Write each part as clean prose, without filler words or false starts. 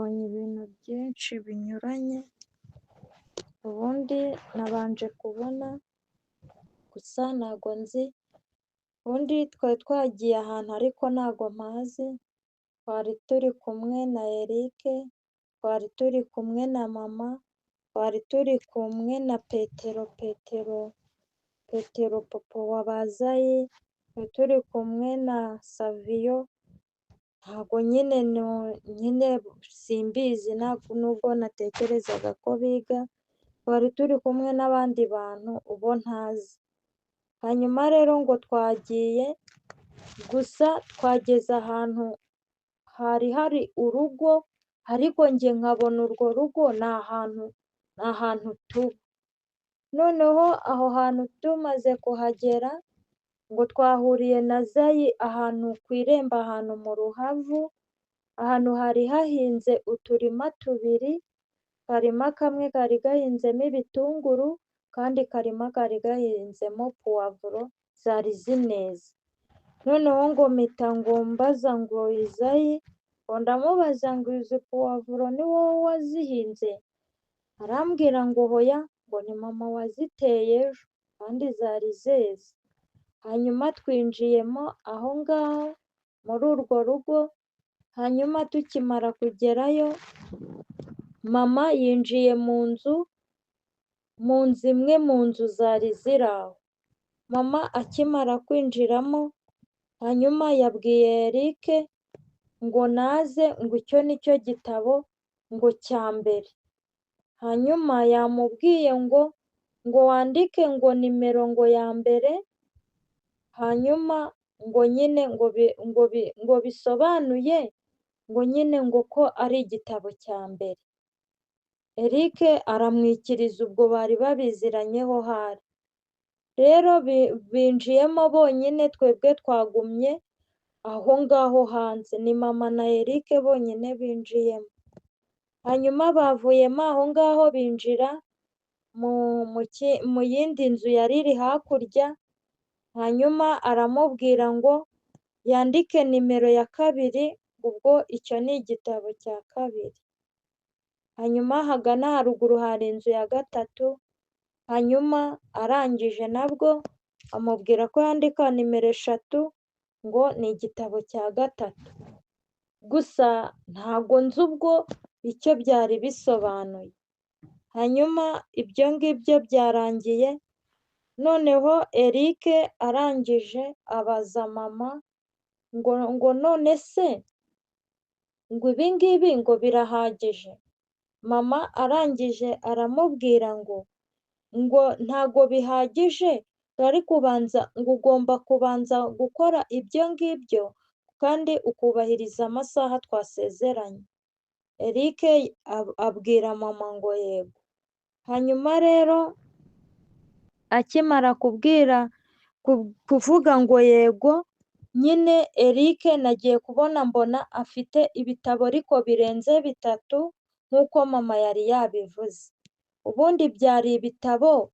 Nabonye ibintu byinshi binyuranye, ubundi nabanje kubona gusa ntago nzi, ubundi twari twagiye ahantu ariko ntago mpazi, twari turi kumwe na Eric, twari turi kumwe na mama, twari turi kumwe na Petero, Petero, Petero papa wa Bazayi, twari turi kumwe na Saviyo, ntago nyine nyine simbizi nubwo natekerezaga ko biga, twari turi kumwe n'abandi bantu ubo ntazi. Hanyuma rero ngo twagiye, gusa twageze ahantu hari hari urugo, ariko njye nkabona urwo rugo ni ahantu ni ahantu tuba. Noneho aho hantu tumaze kuhagera, ngo twahuriye na Zayi ahantu ku irembo ahantu mu ruhavu, ahantu hari hahinze uturima tubiri, akarima kamwe kari gahinzemo ibitunguru, akandi karima kari gahinzemo puwavuro zari zineze. Noneho ngo mpita ngo mbaza ngo Izayi, ngo ndamubaza ngo izi puwavuro ni wowe wazihinze? Arambwira ngo hoya, ngo ni mama waziteye ejo kandi zari zeze. Hanyuma twinjiyemo aho ngaho muri urwo rugo, hanyuma tukimara kugerayo, mama yinjiye mu nzu, mu nzu imwe mu nzu zari ziri aho. Mama akimara kwinjiramo, hanyuma yabwiye Eric ngo naze ngo icyo ni cyo gitabo ngo cya mbere. Hanyuma yamubwiye ngo ngo wandike ngo nimero ngo ya mbere, hanyuma ngo nyine ngo bisobanuye ngo nyine ngo ko ari igitabo cya mbere. Eric aramwikiriza ubwo bari babiziranyeho hari. Rero binjiyemo bonyine, twebwe twagumye aho ngaho hanze, ni mama na Eric bonyine binjiyemo. Hanyuma bavuyemo aho ngaho binjira mu yindi nzu yari iri hakurya, hanyuma aramubwira ngo yandike nimero ya kabiri, ubwo icyo ni igitabo cya kabiri. Hanyuma hagana haruguru hari inzu ya gatatu, hanyuma arangije nabwo amubwira ko yandika nimero 3 ngo ni igitabo cya gatatu. Gusa ntago nzi ubwo icyo byari bisobanuye. Hanyuma ibyo ngibyo byarangiye, noneho Eric arangije abaza mama ngo none se ngo ibi ngibi ngo birahagije? Mama arangije aramubwira ngo ngo ntago bihagije, ariko ubanza ngo ugomba kubanza gukora ibyo ngibyo kandi ukubahiriza amasaha twasezeranye. Eric abwira mama ngo yego. Hanyuma rero akimara kubwira kuvuga ngo yego, nyine Eric nagiye kubona mbona afite ibitabo ariko birenze 3 nk'uko mama yari yabivuze. Ubundi byari ibitabo,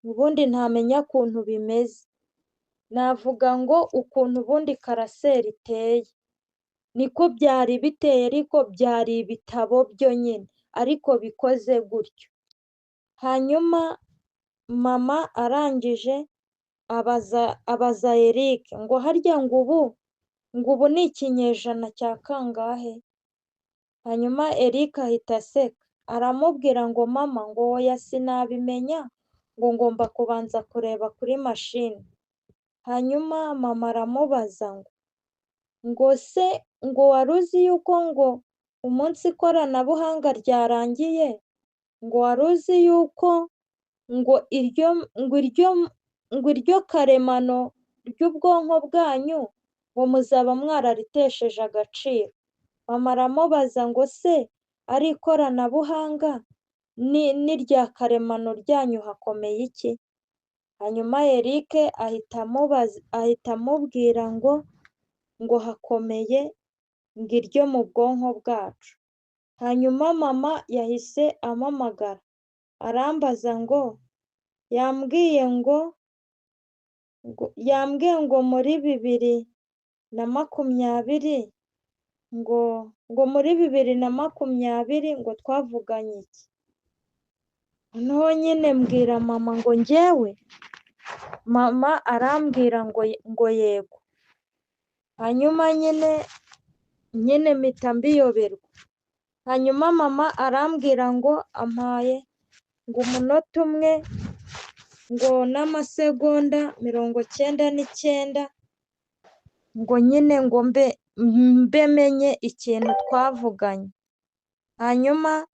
ubundi ntamenya ukuntu bimeze. Navuga ngo ukuntu ubundi karaseri iteye, niko byari biteye, ariko byari ibitabo byo nyine, ariko bikoze gutyo. Hanyuma mama arangije abaza Eric ngo harya ngo ubu ni ikinyejana cya kangahe? Hanyuma Eric ahita aseka, aramubwira ngo mama ngo oya sinabimenya, ngo ngomba kubanza kureba kuri mashini. Hanyuma mama aramubaza ngo se ngo wari uzi yuko ngo umunsi ikoranabuhanga ryarangiye, ngo wari uzi yuko ngo iryo karemano ry'ubwonko bwanyu ngo muzaba mwararitesheje agaciro. Mama aramubaza ngo se ari ikoranabuhanga n'irya karemano ryanyu hakomeye iki? Hanyuma Eric ahita amubwira ngo hakomeye ngo iryo mu bwonko bwacu. Hanyuma mama yahise ampamagara arambaza ngo yambwiye ngo muri 2020 ngo muri 2020 ngo twavuganye iki. Noneho nyine mbwira mama ngo njyewe, mama arambwira ngo yego. Hanyuma nyine mpita mbiyoberwa. Hanyuma mama arambwira ngo ampaye ngo umunota umwe ngo n'amasegonda 99 ngo nyine ngo mbe menye ikintu twavuganye. Hanyuma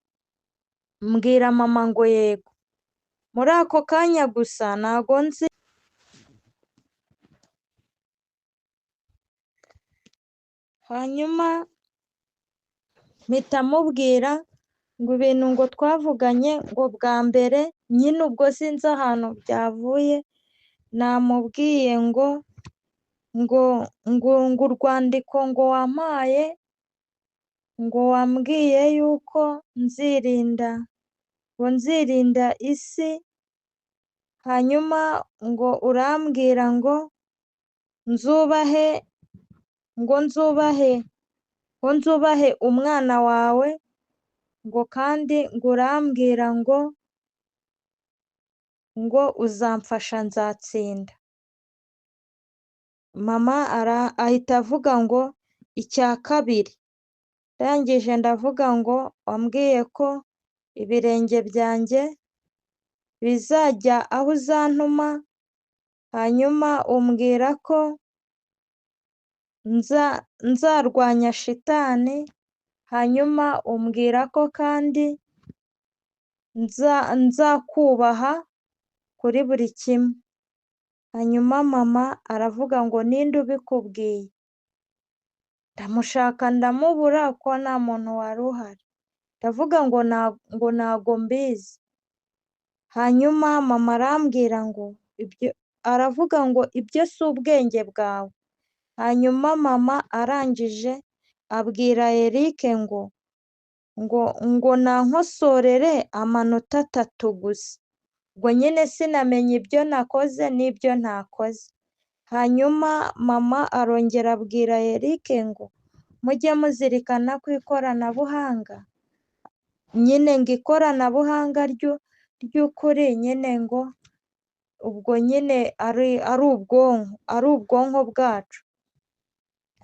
mbwira mama ngo yego. Muri ako kanya gusa ntago nzi. Hanyuma mpita mubwira ngo ibintu ngo twavuganye ngo bwa mbere nyine ubwo sinzi ahantu byavuye, namubwiye ngo ngo ngo ngo urwandiko ngo wampaye ngo wambwiye yuko nzirinda ngo nzirinda isi, hanyuma ngo urambwira ngo nzubahe ngo nzubahe ngo nzubahe umwana wawe, ngo kandi ngo urambwira ngo ngo uzamfasha nzatsinda. Mama ahita avuga ngo icya kabiri. Ndangije ndavuga ngo wambwiye ko ibirenge byanjye bizajya aho uzantuma, hanyuma umbwira ko nzarwanya shitani, hanyuma umbwira ko kandi nzakubaha kuri buri kimwe. Hanyuma mama aravuga ngo ninde ubikubwiye? Ndamushaka ndamubura ko nta muntu wari uhari. Ndavuga ngo ntago mbizi. Hanyuma mama arambwira ngo ibyo, aravuga ngo ibyo si ubwenge bwawe. Hanyuma mama arangije abwira Eric ngo ngo ngo nankosorere amanota 3 gusa. Ubwo nyine sinamenye ibyo nakoze n'ibyo ntakoze. Hanyuma mama arongera abwira Eric ngo mujye muzirikana ko ikoranabuhanga nyine ngo ikoranabuhanga ry'ukuri nyine ngo ubwo nyine ari ubwonko, ari ubwonko bwacu.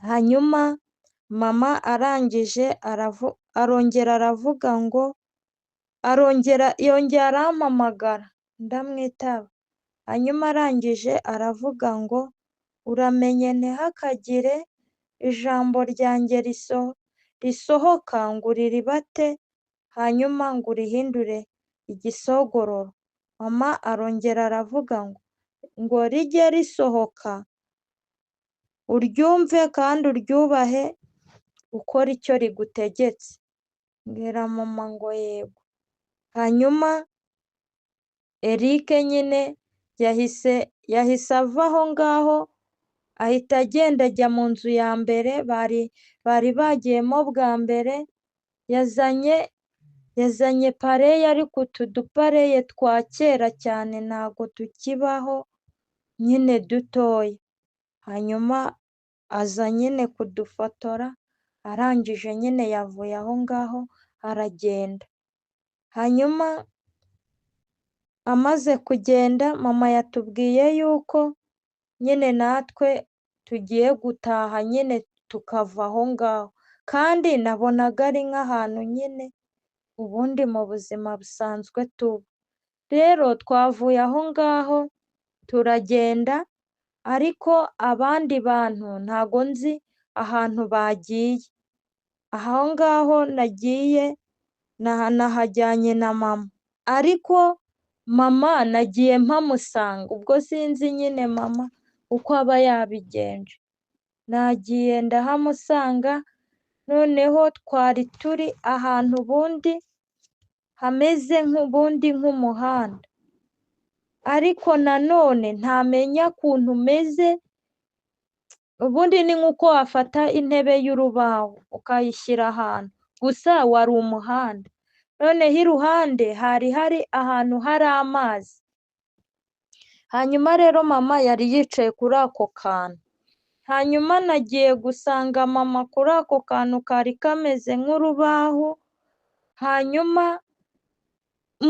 Hanyuma mama arangije arongera aravuga ngo arongera yongera arampamagara ndamwitaba. Hanyuma arangije aravuga ngo uramenye ntihakagire ijambo ryanjye risohoka ngo uriribate, hanyuma ngo urihindure igisogororo. Mama arongera aravuga ngo rijye risohoka uryumve kandi uryubahe, ukore icyo rigutegetse. Mbwira mama ngo yego. Hanyuma Eric nyine yahise ava aho ngaho, ahita agenda ajya mu nzu ya mbere bari bagiyemo bwa mbere, yazanye pareye, ariko utu dupareye twa kera cyane ntago tukibaho nyine dutoya. Hanyuma aza nyine kudufotora, arangije nyine yavuye aho ngaho aragenda. Hanyuma amaze kugenda mama yatubwiye yuko nyine natwe tugiye gutaha nyine tukava aho ngaho, kandi nabonaga ari nk'ahantu nyine ubundi mu buzima busanzwe tuba. Rero twavuye aho ngaho turagenda, ariko abandi bantu ntago nzi ahantu bagiye. Aho ngaho nagiye nahajyanye na mama, ariko mama nagiye mpamusanga, ubwo sinzi nyine mama uko aba yabigenje. Nagiye ndahamusanga, noneho twari turi ahantu ubundi hameze nk'ubundi nk'umuhanda, ariko nanone ntamenya ukuntu umeze. Ubundi ni nk'uko wafata intebe y'urubaho ukayishyira ahantu, gusa wari umuhanda. Noneho iruhande hari hari ahantu hari amazi. Hanyuma rero mama yari yicaye kuri ako kantu. Hanyuma nagiye gusanga mama kuri ako kantu kari kameze nk'urubaho, hanyuma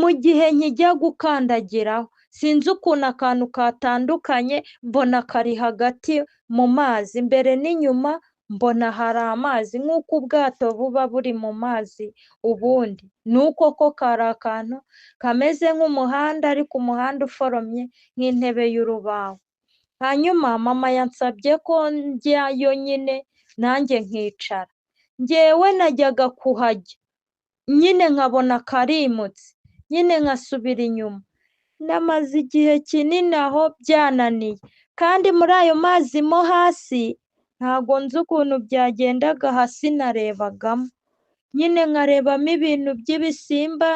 mu gihe nkijya gukandagiraho sinzi ukuntu akantu katandukanye, mbona kari hagati mu mazi, imbere n'inyuma mbona hari amazi nk'uko ubwato buba buri mu mazi ubundi. Ni uko ko kari akantu kameze nk'umuhanda ariko umuhanda uforomye nk'intebe y'urubaho. Hanyuma mama yansabye ko njyayo nyine nanjye nkicara. Njyewe najyaga kuhajya nyine nkabona karimutse, nyine nkasubira inyuma. Namaze igihe kinini aho byananiye, kandi muri ayo mazi mo hasi ntago nzi ukuntu byagendaga, hasi narebagamo nyine nkarebamo ibintu by'ibisimba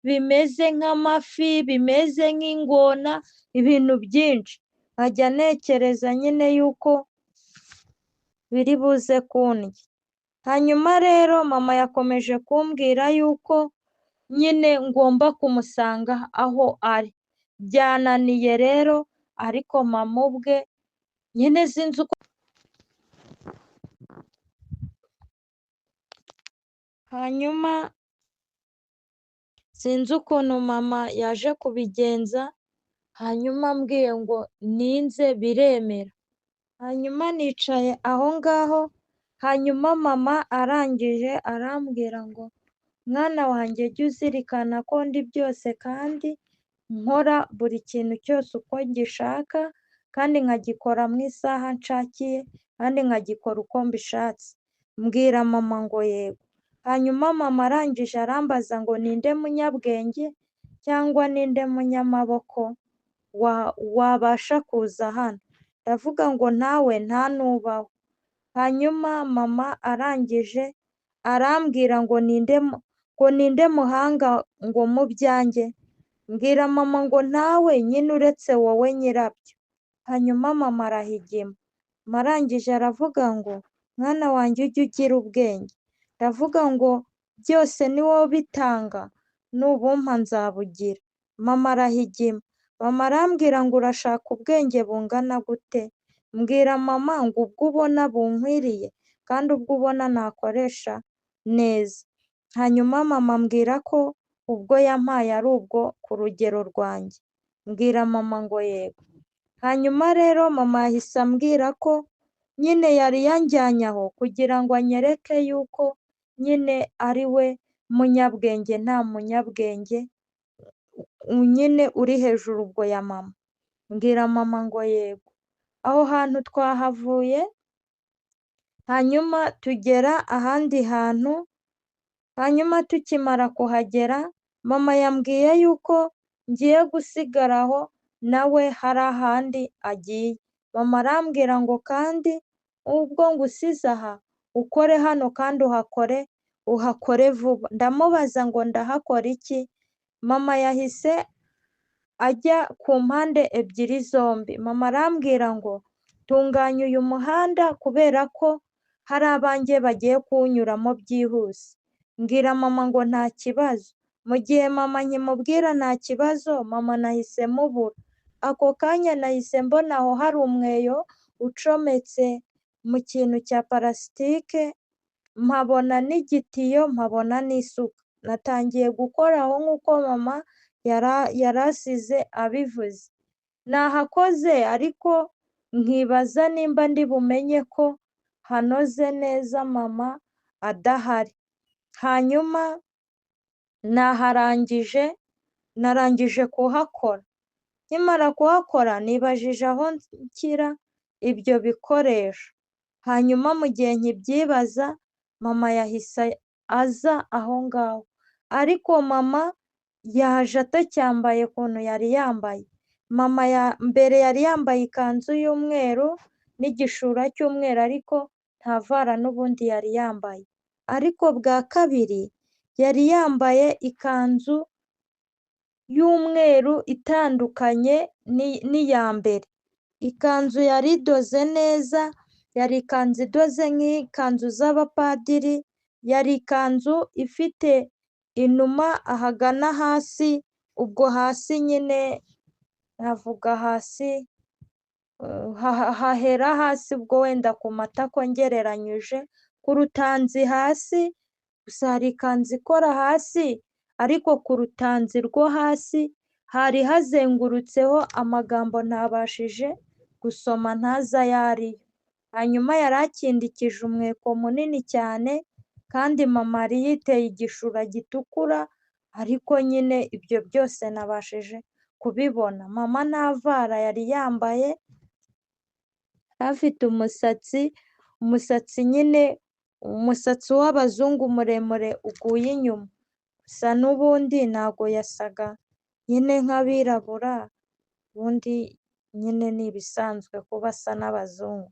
bimeze nk'amafi, bimeze nk'ingona, ibintu byinshi. Nkajya ntekereza nyine yuko biri buze kundya. Hanyuma rero mama yakomeje kumbwira yuko nyine ngomba kumusanga aho ari. Byananiye rero, ariko mama ubwe nyine sinzi uko. Hanyuma sinzi ukuntu mama yaje kubigenza, hanyuma ambwiye ngo ninze biremera. Hanyuma nicaye aho ngaho, hanyuma mama arangije arambwira ngo mwana wanjye jya uzirikana ko ndi byose kandi nkora buri kintu cyose uko ngishaka, kandi nkagikora mu isaha nshakiye, kandi nkagikora uko mbishatse. Mbwira mama ngo yego. Hanyuma mama arangije arambaza ngo ninde munyabwenge cyangwa ninde munyamaboko wabasha kuza hano? Ndavuga ngo ntawe, nta n'ubaho. Hanyuma mama arangije arambwira ngo ninde muhanga ngo mu byanjye? Mbwira mama ngo ntawe nyine uretse wowe nyirabyo. Hanyuma mama arahigima. Mama arangije aravuga ngo mwana wanjye ujye ugira ubwenge. Ndavuga ngo byose ni wowe ubitanga, nubumpa nzabugira. Mama arahigima. Mama arambwira ngo urashaka ubwenge bungana gute? Mbwira mama ngo ubwo ubona bunkwiriye kandi ubwo ubona nakoresha neza. Hanyuma mama ambwira ko ubwo yampaye ari ubwo ku rugero rwanjye. Mbwira mama ngo yego. Hanyuma rero mama yahise ambwira ko nyine yari yanjyanye aho kugira ngo anyereke yuko nyine ari we munyabwenge, nta munyabwenge nyine uri hejuru ubwo ya mama. Mbwira mama ngo yego. Aho hantu twahavuye, hanyuma tugera ahandi hantu, hanyuma tukimara kuhagera mama yambwiye yuko ngiye gusigara aho nawe hari ahandi agiye. Mama arambwira ngo kandi ubwo ngusize aha ukore hano kandi uhakore vuba. Ndamubaza ngo ndahakora iki? Mama yahise ajya ku mpande ebyiri zombi. Mama arambwira ngo tunganya uyu muhanda kubera ko hari abanjye bagiye kuwunyuramo byihuse. Mbwira mama ngo nta kibazo. Mu gihe mama nkimubwira nta kibazo, mama nahise mubura. Ako kanya nahise mbona aho hari umweyo ucometse mu kintu cya parasitike, mpabona n'igitiyo, mpabona n'isuka. Natangiye gukora aho nk'uko mama yari asize abivuze. Nahakoze ariko nkibaza nimba ndi bumenye ko hanoze neza mama adahari. Hanyuma naharangije, narangije kuhakora. Nkimara kuhakora nibajije aho nshyira ibyo bikoresho. Hanyuma mu gihe nkibyibaza mama yahise aza aho ngaho. Ariko mama yaje atacyambaye ukuntu yari yambaye. Mama mbere yari yambaye ikanzu y'umweru n'igishura cy'umweru ariko nta vara n'ubundi yari yambaye. Ariko bwa kabiri yari yambaye ikanzu y'umweru itandukanye n'iya mbere. Ikanzu yari idoze neza, yari ikanzu idoze nk'ikanzu z'abapadiri, yari ikanzu ifite inuma ahagana hasi, ubwo hasi nyine navuga hasi hahera hasi ubwo wenda ku matako ngereranyije, ku rutanzi hasi, gusa hari ikanzu ikora hasi ariko ku rutanzi rwo hasi hari hazengurutseho amagambo ntabashije gusoma ntazi ayo ariyo. Hanyuma yari akindikije umweko munini cyane kandi mama yari yiteye igishura gitukura, ariko nyine ibyo byose nabashije kubibona. Mama nta vara yari yambaye, afite umusatsi, umusatsi nyine umusatsi w'abazungu muremure uguye inyuma, gusa n'ubundi ntago yasaga nyine nk'abirabura, ubundi nyine ni ibisanzwe kuba asa n'abazungu.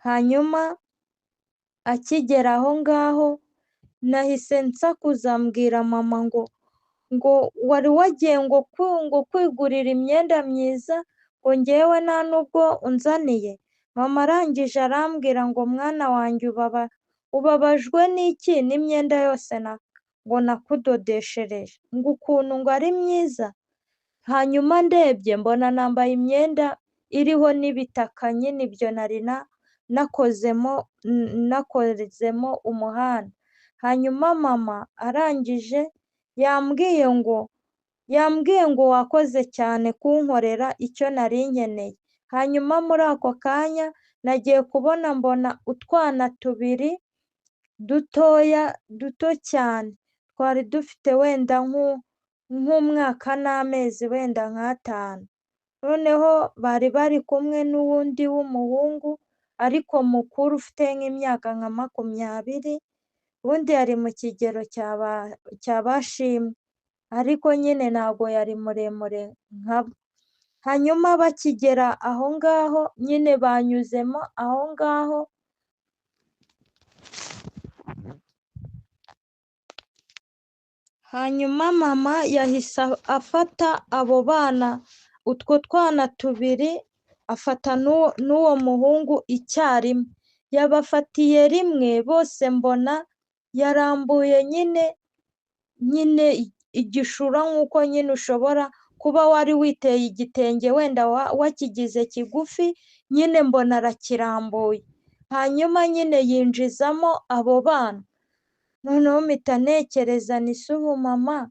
Hanyuma akigera aho ngaho nahise nsakuza mbwira mama ngo wari wagiye ngo kwigurira imyenda myiza, ngo njyewe nta nubwo unzaniye. Mama arangije arambwira ngo mwana wanjye ubabajwe n'iki n'imyenda yose ngo nakudodeshereje, ngo ukuntu ngo ari myiza. Hanyuma ndebye mbona nambaye imyenda iriho n'ibitaka nyine ibyo nari nakozemo umuhanda. Hanyuma mama arangije yambwiye ngo wakoze cyane kunkorera icyo nari nkeneye. Hanyuma muri ako kanya nagiye kubona mbona utwana tubiri dutoya duto cyane, twari dufite wenda nk'umwaka n'amezi wenda nk'atanu. Noneho bari bari kumwe n'uwundi w'umuhungu ariko mukuru ufite nk'imyaka nka 20, ubundi yari mu kigero cya Bashimwe, ariko nyine ntabwo yari muremure nkabo. Hanyuma bakigera aho ngaho nyine banyuzemo aho ngaho, hanyuma mama yahise afata abo bana, utwo twana tubiri, afata n'uwo muhungu icyarimwe, yabafatiye rimwe bose mbona yarambuye nyine igishura nk'uko nyine ushobora kuba wari witeye igitenge wenda wakigize kigufi, nyine mbona arakirambuye. Hanyuma nyine yinjizamo abo bana. Noneho mpita ntekereza nti se ubu mama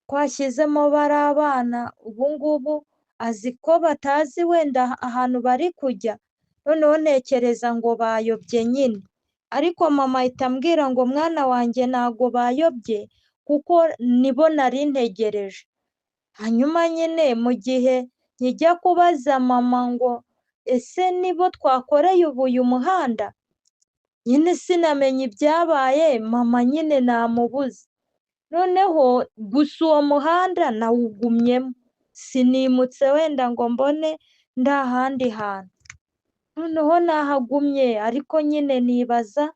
twashyizemo bariya bana ubu ngubu azi ko batazi wenda ahantu bari kujya, noneho ntekereza ngo bayobye nyine. Ariko mama ahita ambwira ngo mwana wanjye ntago bayobye kuko nibo nari ntegereje. Hanyuma nyine mu gihe nkijya kubaza mama ngo ese nibo twakoreye ubu uyu muhanda, nyine sinamenye ibyabaye, mama nyine namubuze. Noneho gusa uwo muhanda nawugumyemo, sinimutse wenda ngo mbone ndi ahandi hantu. Noneho nahagumye ariko nyine nibaza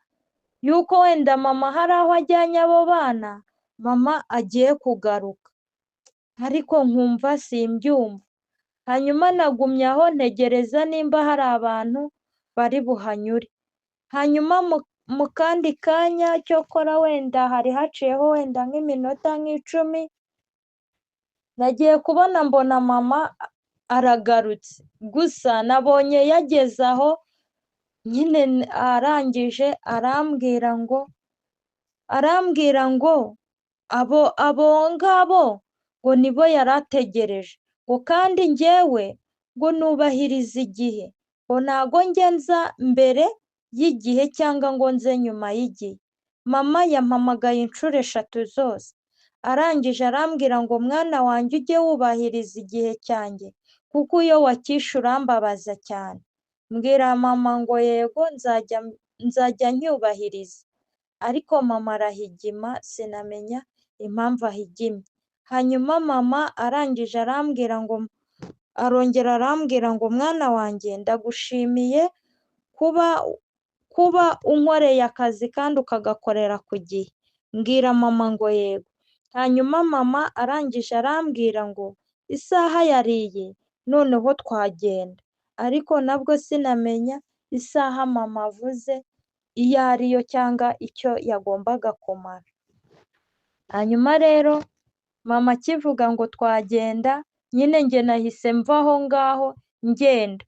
yuko wenda mama hari aho ajyanye abo bana, mama agiye kugaruka, ariko nkumva simbyumva. Hanyuma nagumye aho ntegereza nimba hari abantu bari buhanyure. Hanyuma mu kandi kanya cyokora wenda hari haciyeho wenda nk'iminota nk'icumi, nagiye kubona mbona mama aragarutse. Gusa nabonye yageze aho nyine arangije arambwira ngo abo ngabo ngo nibo yari ategereje, ngo kandi njyewe ngo nubahiriza igihe, ngo ntago njya nza mbere y'igihe cyangwa ngo nze nyuma y'igihe. Mama yampamagaye inshuro 3 zose, arangije arambwira ngo mwana wanjye ujye wubahiriza igihe cyanjye kuko iyo wakishe urambabaza cyane. Mbwira mama ngo yego nzajya ncyubahiriza, ariko mama arahigima sinamenya impamvu ahigimye. Hanyuma mama arangije arambwira ngo arongera arambwira ngo mwana wanjye ndagushimiye kuba unkoreye akazi kandi ukagakorera ku gihe. Mbwira mama ngo yego. Hanyuma mama arangije arambwira ngo isaha yariye noneho twagenda, ariko nabwo sinamenya isaha mama avuze iyo ariyo cyangwa icyo yagombaga kumara. Hanyuma rero mama akivuga ngo twagenda, nyine njye nahise mva aho ngaho ngenda,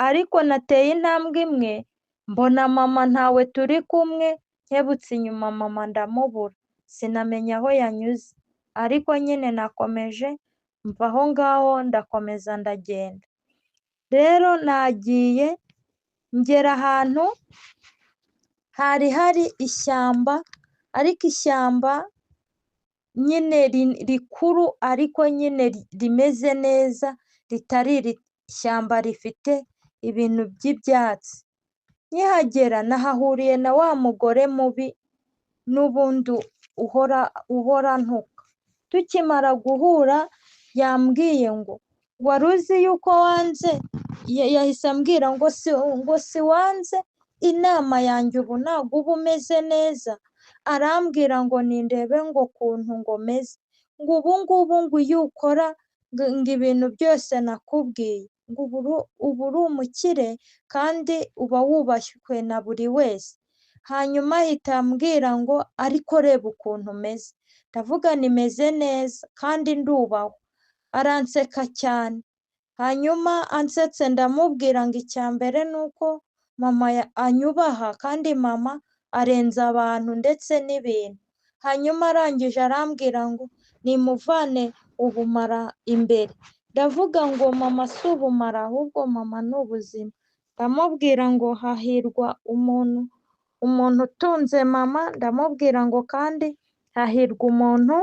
Ariko nateye intambwe imwe mbona mama ntawe turi kumwe, nkebutse inyuma mama ndamubura, sinamenya aho yanyuze. Ariko nyine nakomeje mva aho ngaho ndakomeza ndagenda. Rero nagiye ngera ahantu hari hari ishyamba, ariko ishyamba nyine rikuru ariko nyine rimeze neza, ritari ishyamba rifite ibintu by'ibyatsi. Nkihagera nahahuriye na wa mugore mubi n'ubundi uhora antuka. Tukimara guhura yambwiye ngo wari uzi yuko wanze, yahise ambwira ngo si wanze inama yanjye ubu ntabwo uba umeze neza. Arambwira ngo nindebe ngo ukuntu ngo meze, ngo ubu ngubu ngo iyo ukora ngo ibintu byose nakubwiye, ngo ubu uri umukire kandi uba wubashywe na buri wese. Hanyuma ahita ambwira ngo ariko reba ukuntu umeze. Ndavuga nti meze neza kandi ndubahwa. Aranseka cyane. Hanyuma ansetse ndamubwira ngo icya mbere ni uko mama anyubaha kandi mama arenze abantu ndetse n'ibintu. Hanyuma arangije arambwira ngo nimuvane ubumara imbere. Ndavuga ngo mama si ubumara ahubwo mama ni ubuzima. Ndamubwira ngo hahirwa umuntu utunze mama, ndamubwira ngo kandi hahirwa umuntu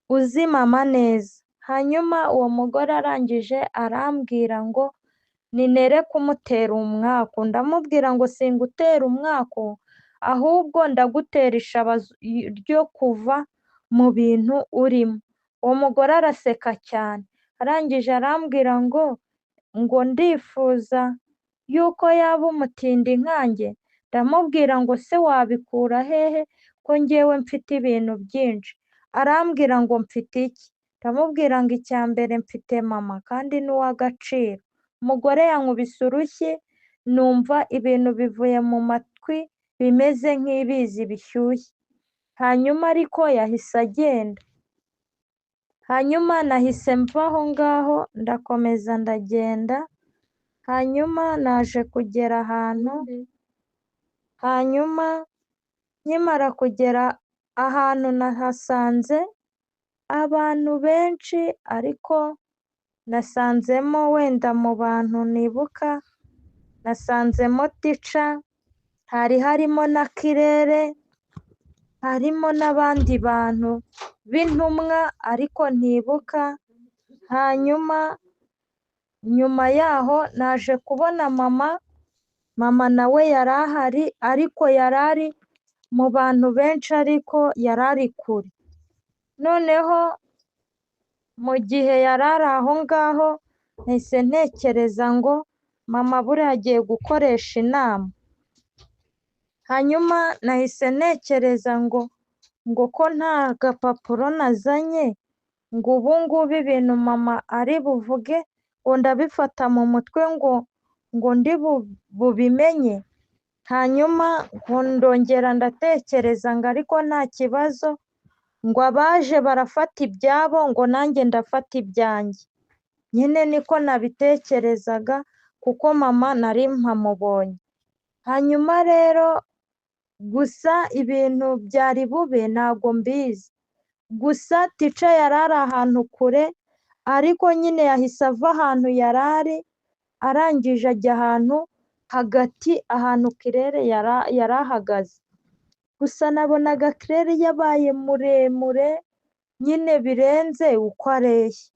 uzi mama neza. Hanyuma uwo mugore arangije arambwira ngo ninere kumutera umwaku. Ndamubwira ngo singutera umwaku, ahubwo ndagutera ishaba ryo kuva mu bintu urimo. Uwo mugore araseka cyane, arangije arambwira ngo ndifuza yuko yaba umutindi nkanjye. Ndamubwira ngo se wabikura hehe ko njyewe mfite ibintu byinshi? Arambwira ngo mfite iki? Ndamubwira ngo icya mbere mfite mama kandi ni uw'agaciro. Umugore yankubise urushyi, numva ibintu bivuye mu matwi bimeze nk'ibizi bishyushye. Hanyuma ariko yahise agenda. Hanyuma nahise mva aho ngaho ndakomeza ndagenda. Hanyuma naje kugera ahantu, hanyuma nkimara kugera ahantu nahasanze abantu benshi, ariko nasanzemo wenda mu bantu nibuka, nasanzemo tica, hari harimo na Kirere, harimo n'abandi bantu b'intumwa ariko ntibuka. Hanyuma nyuma yaho naje kubona mama, mama nawe yari ahari ariko yari ari mu bantu benshi ariko yari ari kure. Noneho mu gihe yari ari aho ngaho nahise ntekereza ngo mama buriya agiye gukoresha inama. Hanyuma nahise ntekereza ngo ko nta gapapuro nazanye, ngo ubu ngubu ibintu mama ari buvuge ngo ndabifata mu mutwe ngo ndi bubimenye. Hanyuma ngo ndongera ndatekereza ngo ariko nta kibazo, ngo abaje barafata ibyabo ngo nanjye ndafata ibyanjye. Nyine niko nabitekerezaga kuko mama nari mpamubonye. Hanyuma rero gusa ibintu byari bube ntabwo mbizi. Gusa tica yari ari ahantu kure, ariko nyine yahise ava ahantu yari ari, arangije ajya ahantu hagati, ahantu Kirere yari ahagaze. Gusa nabonaga Kirere yabaye muremure nyine birenze uko areshya,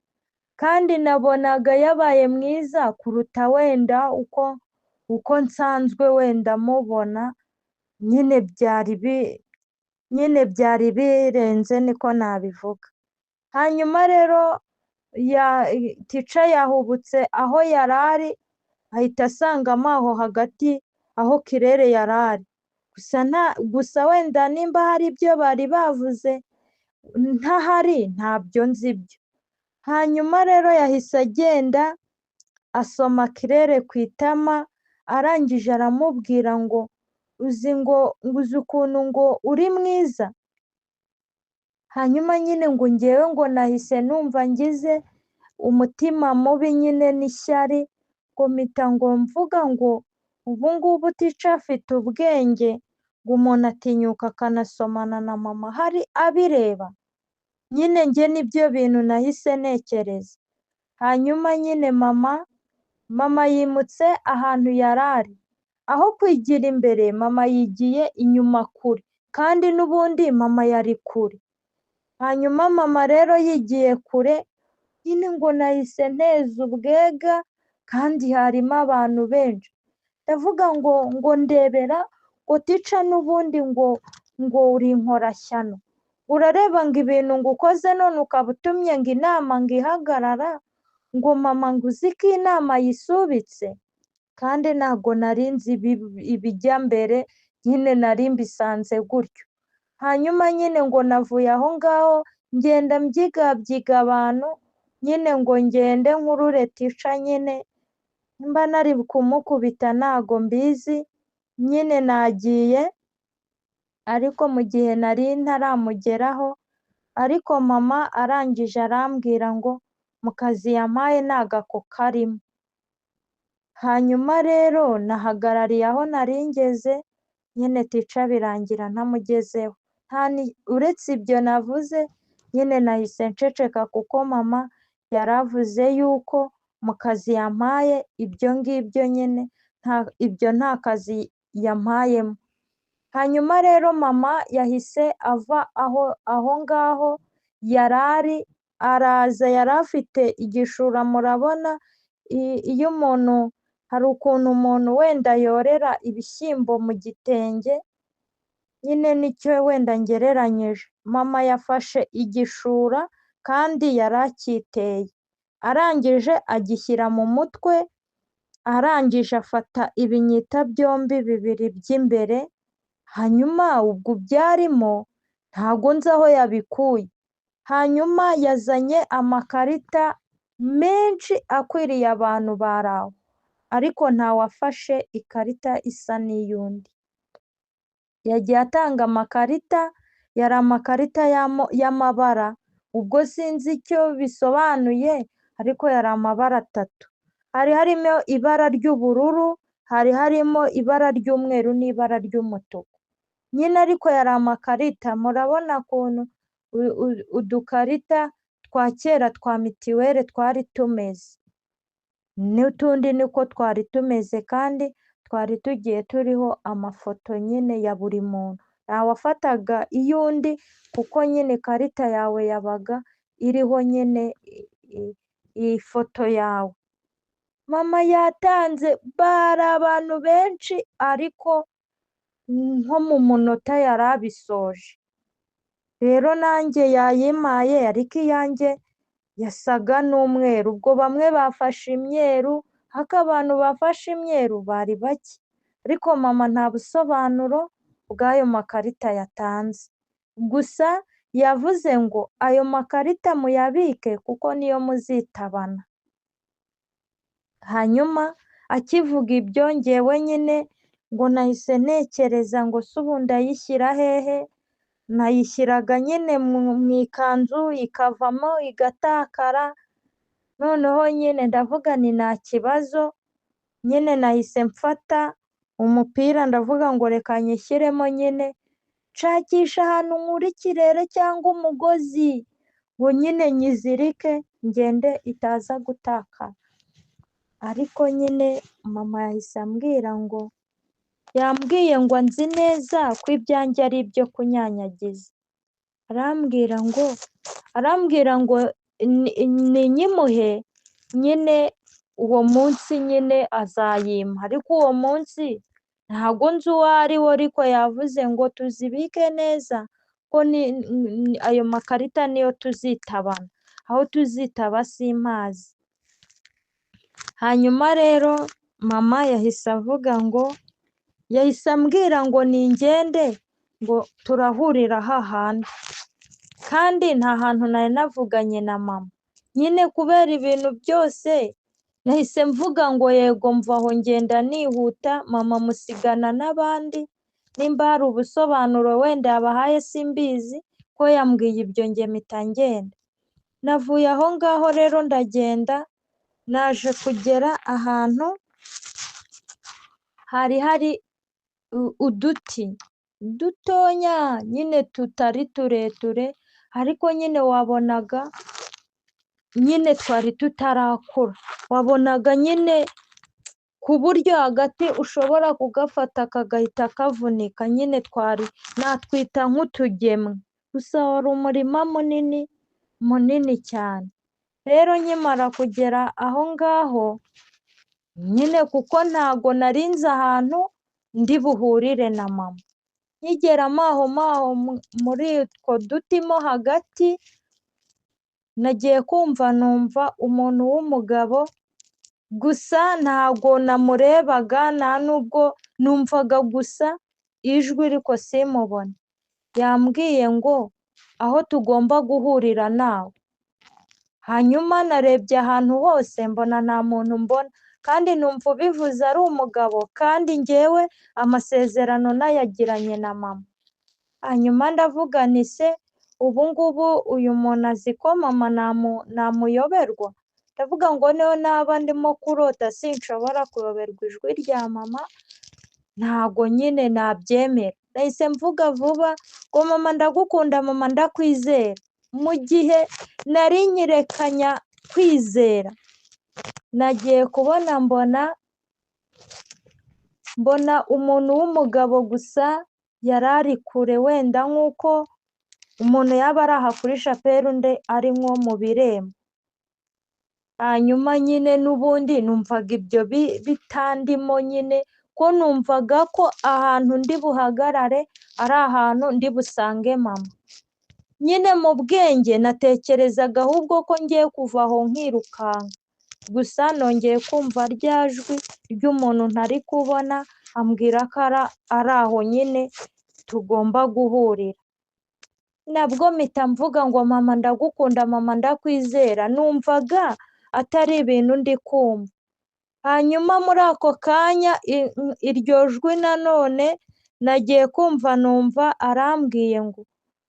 kandi nabonaga yabaye mwiza kuruta wenda uko nsanzwe wenda mubona, nyine byari birenze niko nabivuga. Hanyuma rero tica yahubutse aho yari ari, ahita asangamo aho hagati aho Kirere yari ari. Gusa wenda nimba hari ibyo bari bavuze ntahari ntabyo nzi byo. Hanyuma rero yahise agenda asoma Kirere ku itama, arangije aramubwira ngo uzi ngo uzi ukuntu ngo uri mwiza. Hanyuma nyine ngo ngewe ngo nahise numva ngize umutima mubi nyine n'ishyari, Ngo mpita ngo mvuga ngo ubu ngubu tica afite ubwenge, ngo umuntu atinyuka akanasomana na mama hari abireba. Nyine njye nibyo bintu nahise ntekereza. Hanyuma nyine mama yimutse ahantu yari ari, aho kwigira imbere mama yigiye inyuma kure, kandi n'ubundi mama yari kure. Hanyuma mama rero yigiye kure, nyine ngo nahise nteza ubwega kandi harimo abantu benshi. Ndavuga ngo ndebera ngo tica n'ubundi ngo uri inkorashyano, urareba ngo ibintu ngo ukoze none ukaba utumye ngo inama ngo ihagarara, ngo mama ngo uzi ko inama yisubitse. Kandi ntabwo nari nzi ibijya mbere, nyine nari mbisanze gutyo. Hanyuma nyine ngo navuye aho ngaho ngenda mbyigabyiga abantu, nyine ngo ngende nkurure tica nyine, mba nari kumukubita ntago mbizi, nyine nagiye, ariko mu gihe nari ntaramugeraho, ariko mama arangije arambwira ngo mu kazi yampaye nta gako karimo. Hanyuma rero nahagarariye aho nari ngeze, nyine tica birangira ntamugezeho. Uretse ibyo navuze, nyine nahise nceceka kuko mama yaravuze yuko mu kazi yampaye ibyo ngibyo nyine ibyo nta kazi yampayemo. Hanyuma rero mama yahise ava aho ngaho yari ari, araza, yari afite igishura. Murabona iyo umuntu, hari ukuntu umuntu wenda yorera ibishyimbo mu gitenge, nyine nicyo wenda ngereranyije. Mama yafashe igishura kandi yari akiteye, arangije agishyira mu mutwe, arangije afata ibinyita byombi bibiri by'imbere, hanyuma ubwo byarimo ntago nzi aho yabikuye. Hanyuma yazanye amakarita menshi akwiriye abantu bari aho, ariko ntawafashe ikarita isa n'iy'undi. Yagiye atanga amakarita, yari amakarita y'amabara, ubwo sinzi icyo bisobanuye, ariko yari amabara atatu. Hari harimo ibara ry'ubururu, hari harimo ibara ry'umweru n'ibara ry'umutuku. Nyine ariko yari amakarita, murabona ukuntu udukarita twa kera twa mitiweli twari tumeze, n'utundi niko twari tumeze, kandi twari tugiye turiho amafoto nyine ya buri muntu. Ntawafataga iy'undi kuko nyine ikarita yawe yabaga iriho nyine ifoto yawe. Mama yatanze, bari abantu benshi, ariko nko mu munota yari abisoje. Rero nanjye yayimpaye, ariko iyanjye yasaga n'umweru. Ubwo bamwe bafashe imyeru, ariko abantu bafashe imyeru bari bake. Ariko mama nta busobanuro bw'ayo makarita yatanze. Gusa yavuze ngo ayo makarita muyabike kuko niyo muzitabana. Hanyuma akivuga ibyo, njyewe nyine ngo nahise ntekereza ngo se ubu ndayishyira hehe? Nayishyiraga nyine mu ikanzu ikavamo igatakara, noneho nyine ndavuga ni nta kibazo, nyine nahise mfata umupira ndavuga ngo reka nyishyiremo nyine, nshakisha ahantu nkura ikirere cyangwa umugozi ngo nyine nyizirike ngende itaza gutakara. Ariko nyine mama yahise ambwira ngo, yambwiye ngo nzi neza ko ibyanjye ari ibyo kunyanyagiza. Arambwira ngo ninyimuhe nyine uwo munsi nyine azayimpa, ariko uwo munsi ntago nzi uwo ari wo, ariko yavuze ngo tuzibike neza ko ayo makarita niyo tuzitabana, aho tuzitaba simpazi. Hanyuma rero mama yahise avuga ngo, yahise ambwira ngo ningende ngo turahurira hahandi, kandi nta hantu nari navuganye na mama. Nyine kubera ibintu byose nahise mvuga ngo yego, mva aho ngenda nihuta, mama musigana n'abandi, nimba hari ubusobanuro wenda yabahaye simbizi, ko yambwiye ibyo njye mpita ngenda. Navuye aho ngaho rero ndagenda, Naje kugera ahantu hari hari uduti dutonya nyine tutari tureture, ariko nyine wabonaga nyine twari tutarakura, wabonaga nyine ku buryo hagati ushobora kugafata kagahita kavunika, nyine twari natwita nk'utugemwe, gusa wari umurima munini munini cyane. Rero nkimara kugera aho ngaho nyine kuko ntago nari nzi ahantu ndi buhurire na mama, nkigera aho muri utwo duti mo hagati, nagiye kumva numva umuntu w'umugabo, gusa ntago namurebaga nta nubwo numvaga gusa ijwi ariko simubone, yambwiye ngo aho tugomba guhurira nawe. Hanyuma narebye ahantu hose mbona nta muntu mbona, kandi numva ubivuze ari umugabo, kandi njyewe amasezerano nayagiranye na mama. Hanyuma ndavuga nti se ubu ngubu uyu muntu azi ko mama namuyoberwa? Ndavuga ngo niyo naba ndimo kurota sinshobora kuyoberwa ijwi rya mama, ntago nyine nabyemera. Nahise mvuga vuba ngo mama ndagukunda, mama ndakwizera. Mu gihe nari nyirekanya kwizera, nagiye kubona mbona umuntu w'umugabo gusa yari ari kure, wenda nk'uko umuntu yaba ari aha kuri shapeli undi ari nko mu birembo. Hanyuma nyine n'ubundi numvaga ibyo bitandimo nyine, ko numvaga ko ahantu ndi buhagarare ari ahantu ndi busange mama. Nyine mu bwenge natekerezaga ahubwo ko ngiye kuva aho nkirukanka, gusa nongeye kumva rya jwi ry'umuntu ntari kubona ambwira ko ari aho nyine tugomba guhurira. Nabwo mpita mvuga ngo mama ndagukunda, mama ndakwizera, numvaga atari ibintu ndi kumva. Hanyuma muri ako kanya iryo jwi nanone nagiye kumva numva arambwiye ngo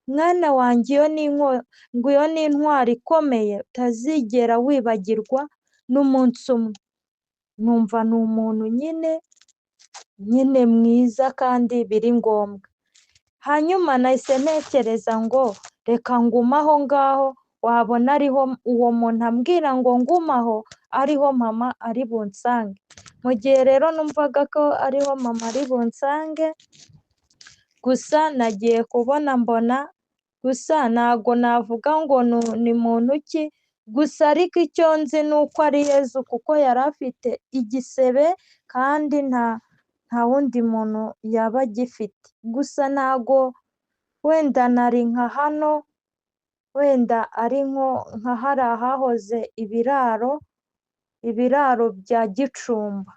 mwana wanjye ngo iyo ni intwari ikomeye utazigera wibagirwa n'umunsi umwe. Numva ni umuntu nyine mwiza kandi biri ngombwa. Hanyuma nahise ntekereza ngo reka ngume aho ngaho, wabona ariho uwo muntu ambwira ngo ngume aho, ariho mama ari bunsange. Mu gihe rero numvaga ko ariho mama ari bunsange, gusa nagiye kubona mbona, gusa ntago navuga ngo ni muntu ki, gusa ariko icyo nzi ni uko ari Yezu, kuko yari afite igisebe kandi nta wundi muntu yaba agifite. Gusa ntago wenda nari nka hano, wenda ari nka hariya hahoze ibiraro bya Gicumba,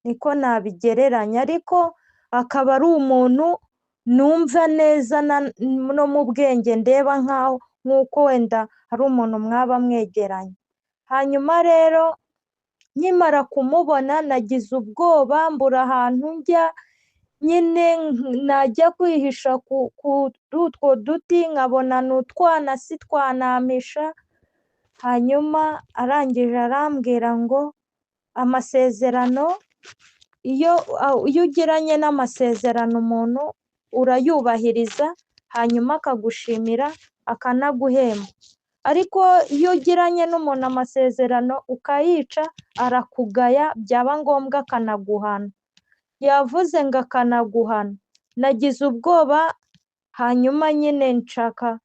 niko nabigereranya, ariko akaba ari umuntu numva neza no mu bwenge ndeba nkaho nk'uko wenda ari umuntu mwaba mwegeranye. Hanyuma rero nkimara kumubona nagize ubwoba, mbura ahantu njya, nyine najya kwihisha kuri utwo duti nkabona ni utwana sitwanampisha. Hanyuma arangije arambwira ngo amasezerano, iyo ugiranye n'amasezerano umuntu urayubahiriza, hanyuma akagushimira akanaguhemba. Ariko iyo ugiranye n'umuntu amasezerano ukayica, arakugaya, byaba ngombwa akanaguhana. Yavuze ngo akanaguhana. Nagize ubwoba, hanyuma nyine nshaka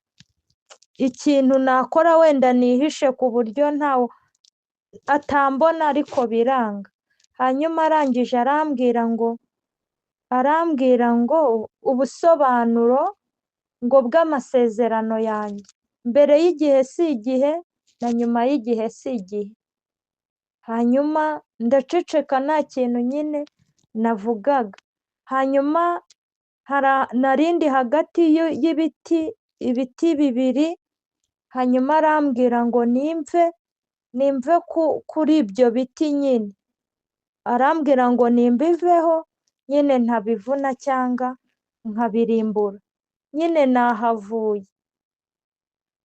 ikintu nakora wenda nihishe ku buryo ntawe atambona, ariko biranga. Hanyuma arangije arambwira ngo ubusobanuro ngo bw'amasezerano yanjye, mbere y'igihe si igihe na nyuma y'igihe si igihe. Hanyuma ndaceceka nta kintu nyine navugaga. Hanyuma narindi hagati y'ibiti, ibiti bibiri, hanyuma arambwira ngo nimve kuri ibyo biti nyine, arambwira ngo nimbiveho nyine ntabivuna cyangwa nkabirimbura. Nyine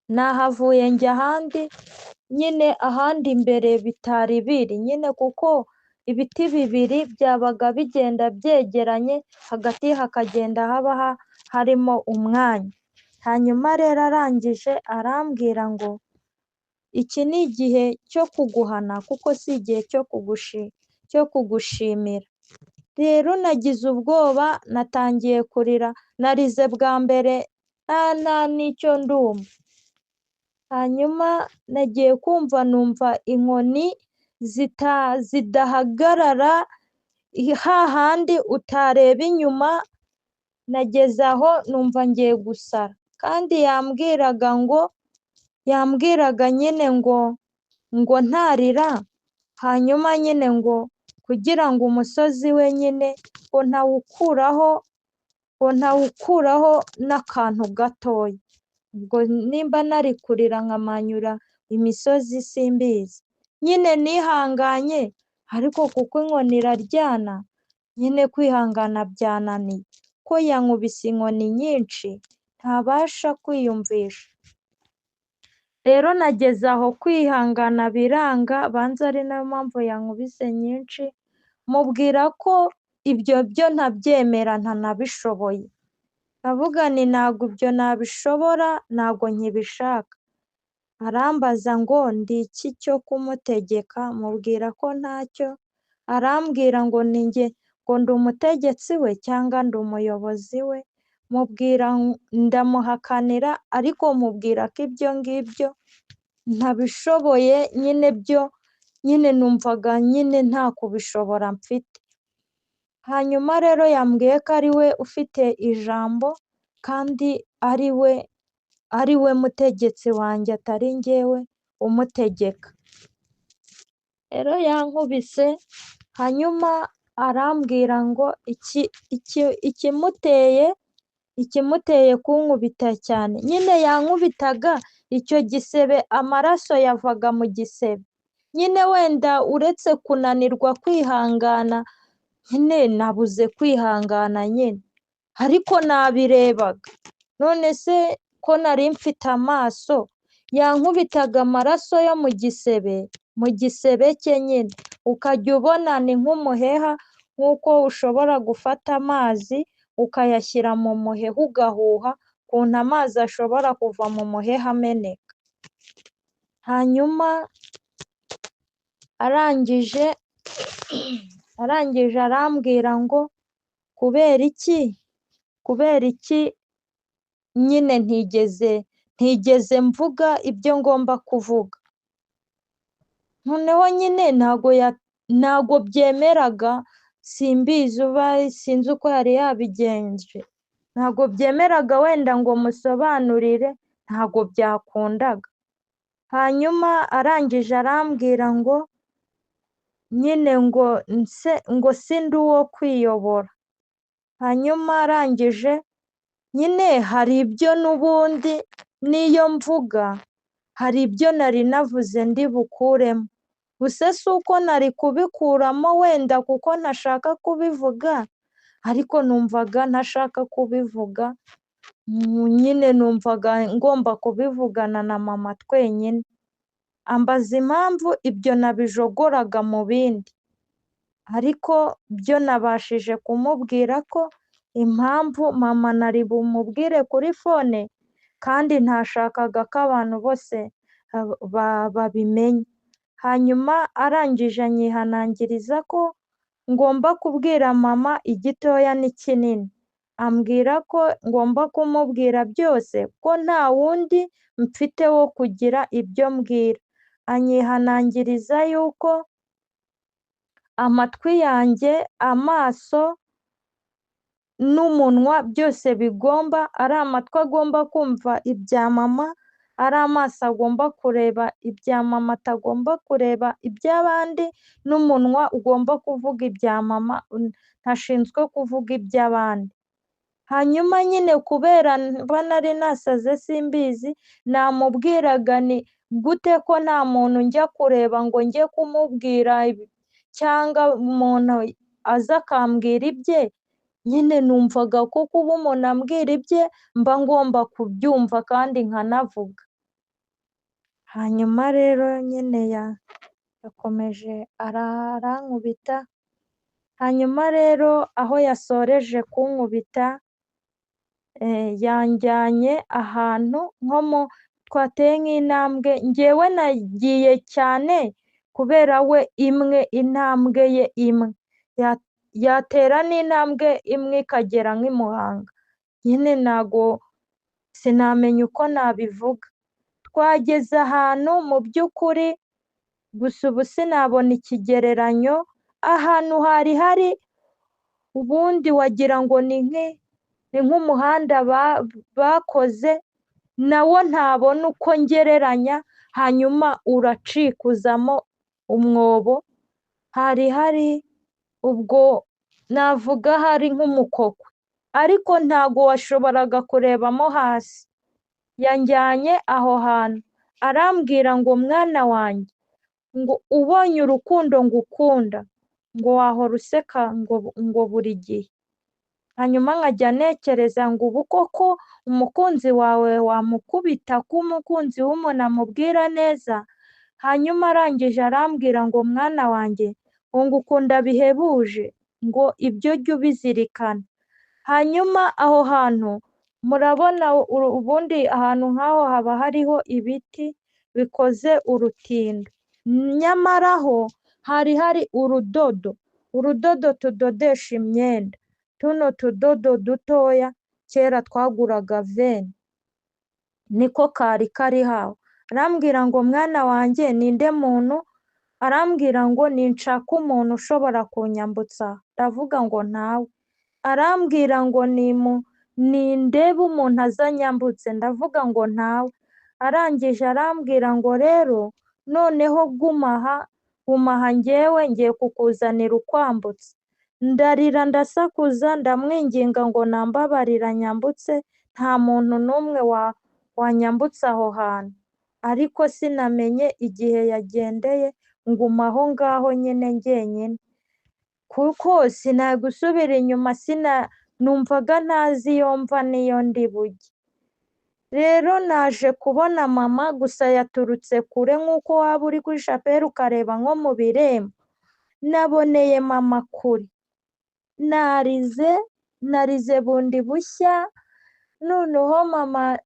nahavuye njya ahandi, nyine ahandi imbere bitari biri nyine, kuko ibiti bibiri byabaga bigenda byegeranye, hagati hakagenda haba harimo umwanya. Hanyuma rero arangije arambwira ngo iki ni igihe cyo kuguhana kuko si igihe cyo kugushimira. Rero nagize ubwoba, natangiye kurira, narize bwa mbere nta n'icyo ndumva. Hanyuma nagiye kumva numva inkoni zidahagarara, hahandi utareba inyuma, nageze aho numva ngiye gusara. Kandi yambwiraga ngo, yambwiraga nyine ngo ntarira, hanyuma nyine ngo kugira ngo umusozi we nyine ngo ntawukuraho, ngo ntawukuraho n'akantu gatoya. Ubwo nimba nari kurira nkamanyura imisozi simbizi. Nyine nihanganye, ariko kuko inkoni iraryana, nyine kwihangana byananiye. Ko yankubise inkoni nyinshi ntabasha kwiyumvisha. Rero nageze aho kwihangana biranga, banza ari nayo mpamvu yankubise nyinshi, mubwira ko ibyo byo ntabyemera ntanabishoboye. Ndavuga nti ntabwo ibyo nabishobora, ntabwo nkibishaka. Arambaza ngo ndi iki cyo kumutegeka, mubwira ko ntacyo, arambwira ngo ni njye, ngo ndi umutegetsi we cyangwa ndi umuyobozi we, mubwira ndamuhakanira, ariko mubwira ko ibyo ngibyo ntabishoboye nyine, byo nyine numvaga nyine nta kubishobora mfite. Hanyuma rero yambwiye ko ari we ufite ijambo kandi ari we mutegetsi wanjye, atari njyewe umutegeka. Rero yankubise, hanyuma arambwira ngo ikimuteye kunkubita cyane, nyine yankubitaga icyo gisebe, amaraso yavaga mu gisebe. Nyine wenda uretse kunanirwa kwihangana, nyine nabuze kwihangana nyine, ariko nabirebaga. None se ko nari mfite amaso, yankubitaga amaraso yo mu gisebe, mu gisebe cye nyine, ukajya ubona ni nk'umuheha, nk'uko ushobora gufata amazi ukayashyira mu muheha ugahuha, ukuntu amazi ashobora kuva mu muheha ameneka. Hanyuma arangije arambwira ngo kubera iki, kubera iki nyine ntigeze mvuga ibyo ngomba kuvuga. Noneho nyine ntago byemeraga, simbizi uba sinzi uko yari yabigenje, ntago byemeraga wenda ngo musobanurire, ntago byakundaga. Hanyuma arangije arambwira ngo nyine ngo nse, ngo sindi uwo kwiyobora. Hanyuma arangije nyine hari ibyo n'ubundi n'iyo mvuga, hari ibyo nari navuze ndi bukuremo. Gusa si uko nari kubikuramo wenda kuko ntashaka kubivuga, ariko numvaga ntashaka kubivuga, nyine numvaga ngomba kubivugana na mama twenyine. Ambaza impamvu ibyo nabijogoraga mu bindi, ariko byo nabashije kumubwira ko impamvu mama nari bumubwire kuri fone, kandi ntashakaga ko abantu bose babimenya. Hanyuma arangije anyihanangiriza ko ngomba kubwira mama igitoya n'ikinini, ambwira ko ngomba kumubwira byose, ko nta wundi mfite wo kugira ibyo mbwira. Anyihanangiriza yuko amatwi yanjye, amaso n'umunwa byose bigomba, ari amatwi agomba kumva ibya mama, ari amaso agomba kureba ibya mama atagomba kureba iby'abandi, n'umunwa ugomba kuvuga ibya mama, ntashinzwe kuvuga iby'abandi. Hanyuma nyine kubera mba nari nasaze simbizi, namubwiraga ni gute ko nta muntu njya kureba ngo njye kumubwira, cyangwa umuntu aza akambwira ibye, nyine numvaga ko kuba umuntu ambwira ibye mba ngomba kubyumva kandi nkanavuga. Hanyuma rero nyine yakomeje arankubita, hanyuma rero aho yasoreje kunkubita yanjyanye ahantu nko mu twateye nk'intambwe, njyewe nagiye cyane kubera we imwe, intambwe ye imwe yatera n'intambwe imwe ikagera nk'i Muhanga, nyine ntago sinamenya uko nabivuga. Twageze ahantu mu by'ukuri, gusa ubu sinabona ikigereranyo, ahantu hari hari ubundi wagira ngo ni nk'umuhanda bakoze, nawo ntabona uko ngereranya, hanyuma uracikuzamo umwobo, hari hari ubwo navuga hari nk'umukokwe, ariko ntago washoboraga kurebamo hasi. Yanjyanye aho hantu arambwira ngo mwana wanjye, ngo ubonye urukundo ngukunda, ngo wahora useka ngo buri gihe. Hanyuma nkajya ntekereza ngo ubu koko umukunzi wawe wamukubita ko umukunzi w'umuntu amubwira neza? Hanyuma arangije arambwira ngo mwana wanjye, ngo ngukunda bihebuje, ngo ibyo jya ubizirikana. Hanyuma aho hantu murabona ubundi ahantu nk'aho haba hariho ibiti bikoze urutindo, nyamara ho hari hari urudodo, urudodo tudodesha imyenda, tuno tudodo dutoya kera twaguraga veni, niko kari kari aho. Arambwira ngo mwana wanjye ninde muntu? Arambwira ngo ninshaka umuntu ushobora kunyambutsa, ndavuga ngo ntawe. Arambwira ngo nindebe umuntu azanyambutse, ndavuga ngo ntawe. Arangije arambwira ngo rero noneho guma aha, guma aha njyewe ngiye kukuzanira ukwambutse. Ndarira ndasakuza, ndamwinginga ngo nambabarira nyambutse, nta muntu n'umwe wanyambutse aho hantu. Ariko sinamenye igihe yagendeye, nguma aho ngaho nyine njyenyine, kuko sinagusubira inyuma, numvaga ntazi iyo mva n'iyo ndi bujye. Rero naje kubona mama, gusa yaturutse kure nk'uko waba uri kuri shapeli ukareba nko mu birembo. Naboneye mama kure, narize, narize bundi bushya, noneho mama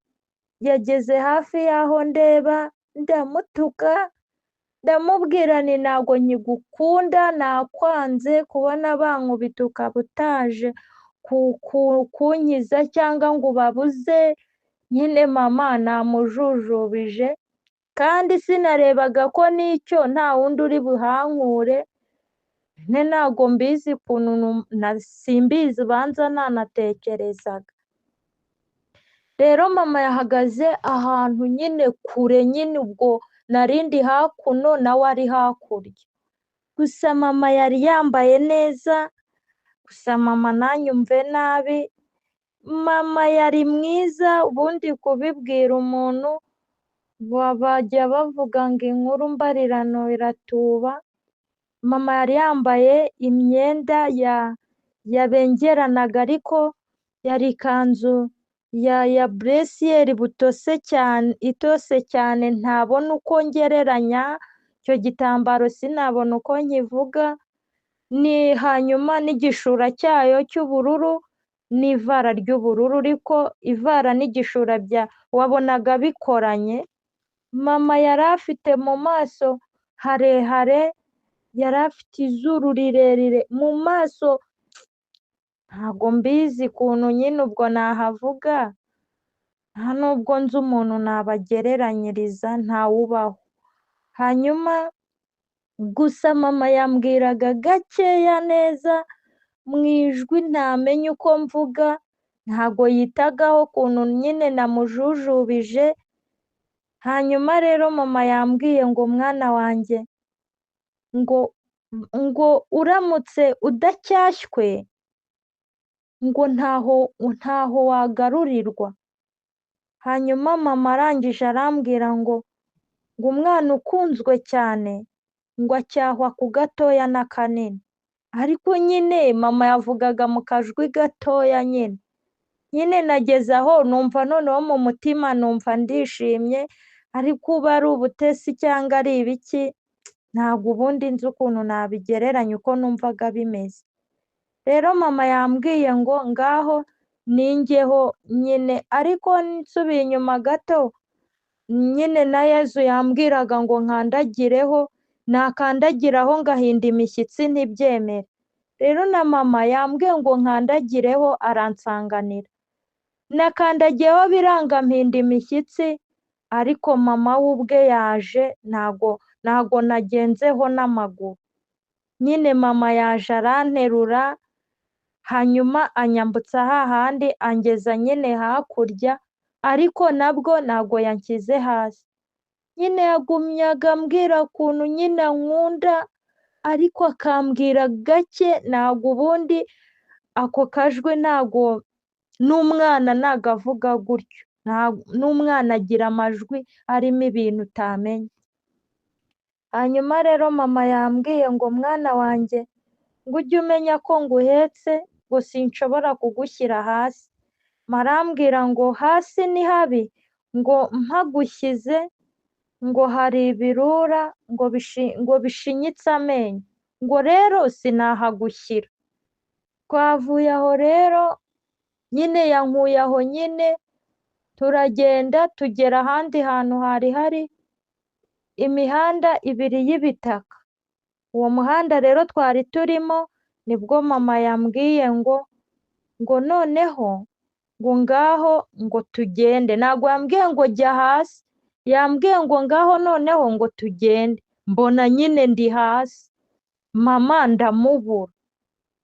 yageze hafi y'aho ndeba, ndamutuka, ndamubwira nti ntabwo nkigukunda, nakwanze, kubona bankubita ukaba utaje kunkiza cyangwa ngo ubabuze. Nyine mama namujujubije, kandi sinarebaga ko n'icyo nta wundi uri buhankure, nyine ntabwo mbizi ukuntu, simbizi ubanza nanatekerezaga. Rero mama yahagaze ahantu nyine kure nyine, ubwo narindi hakuno nawe ari hakurya. Gusa mama yari yambaye neza, gusa mama ntanyumve nabi, mama yari mwiza, ubundi kubibwira umuntu bajya bavuga ngo inkuru mbarirano iratuba. Mama yari yambaye imyenda yabengeranaga, ariko yari ikanzu ya buresiyeri butose cyane, itose cyane, ntabona uko ngereranya icyo gitambaro, sinabona uko nkivuga. Ni hanyuma n'igishura cyayo cy'ubururu n'ivara ry'ubururu, ariko ivara n'igishura bya wabonaga bikoranye. Mama yari afite mu maso harehare, yari afite izuru rirerire mu maso, ntago mbizi ukuntu nyine ubwo nahavuga, nta nubwo nzi umuntu nabagereranyiriza, ntawubaho. Hanyuma gusa mama yambwiraga gakeya neza mu ijwi ntamenye uko mvuga, ntago yitagaho ukuntu nyine namujujubije. Hanyuma rero mama yambwiye ngo mwana wanjye, ngo uramutse udacyashywe, ngo ntaho wagarurirwa. Hanyuma mama arangije arambwira ngo umwana ukunzwe cyane ngo acyahwa ku gatoya n'akanini. Ariko nyine mama yavugaga mu kajwi gatoya nyine. Nyine nageze aho numva noneho mu mutima numva ndishimye. Ariko uba ari ubutesi cyangwa ari ibiki, ntabwo ubundi nzi ukuntu nabigereranya uko numvaga bimeze. Rero mama yambwiye ngo ngaho ninjyeho nyine, ariko nsubiye inyuma gato nyine na Yezu yambwiraga ngo nkandagireho, nakandagiraho ngahinda imishyitsi ntibyemere. Rero na mama yambwiye ngo nkandagireho aransanganira. Nakandagiyeho biranga mpinda imishyitsi, ariko mama we ubwe yaje ntago nagenzeho n'amaguru. Nyine mama yaje aranterura, hanyuma anyambutsa hahandi angeza nyine hakurya, ariko nabwo ntago yanshyize hasi. Nyine yagumyaga ambwira ukuntu nyine ankunda, ariko akambwira gake, ntago ubundi ako kajwi ntago n'umwana ntago avuga gutyo, n'umwana agira amajwi arimo ibintu utamenya. Hanyuma rero mama yambwiye ngo mwana wanjye ngo ujye umenya ko nguhetse, ngo sinshobora kugushyira hasi. Marambwira ngo hasi ni habi, ngo mpagushyize ngo hari ibirura ngo bishinyitse amenyo, ngo rero sinahagushyira. Twavuye aho rero nyine yankuye aho nyine, turagenda tugera ahandi hantu hari hari imihanda ibiri y'ibitaka. Uwo muhanda rero twari turimo, nibwo mama yambwiye ngo noneho ngo ngaho ngo tugende. Ntabwo yambwiye ngo jya hasi, yambwiye ngo ngaho noneho ngo tugende. Mbona nyine ndi hasi, mama ndamubura.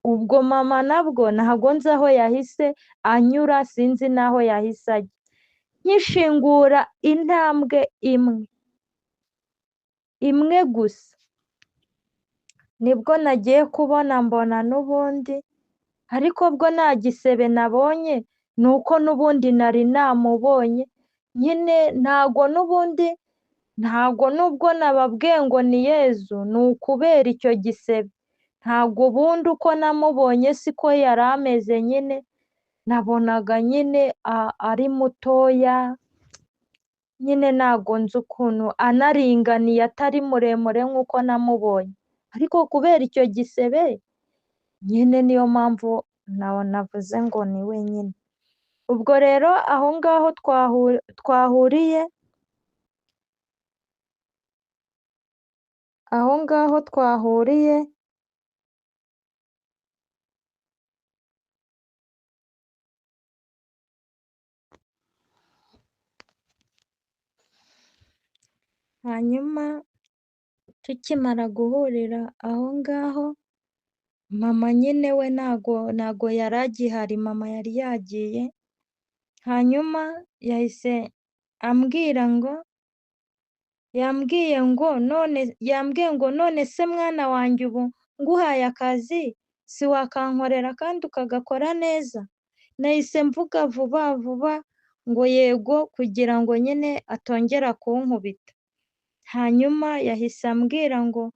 Ubwo mama nabwo ntabwo nzi aho yahise anyura, sinzi n'aho yahise ajya. Nkishingura intambwe imwe, imwe gusa, nibwo nagiye kubona mbona n'ubundi, ariko bwo nta gisebe nabonye, ni uko n'ubundi nari namubonye nyine. Ntago n'ubundi, ntago nubwo nababwiye ngo ni Yezu, ni ukubera icyo gisebe. Ntago ubundi uko namubonye siko yari ameze nyine, nabonaga nyine ari mutoya nyine, ntago nzi ukuntu anaringaniye, atari muremure nk'uko namubonye, ariko kubera icyo gisebe nyine niyo mpamvu navuze ngo ni we nyine. Ubwo rero aho ngaho twahuriye, aho ngaho twahuriye, hanyuma tukimara guhurira aho ngaho, mama nyine we ntago yari agihari, mama yari yagiye. Hanyuma yahise ambwira ngo, yambwiye ngo none se mwana wanjye ubu nguhaye akazi siwakankorera kandi ukagakora neza? Nahise mvuga vuba vuba ngo yego, kugira ngo nyine atongera kunkubita. Hanyuma yahise ambwira ngo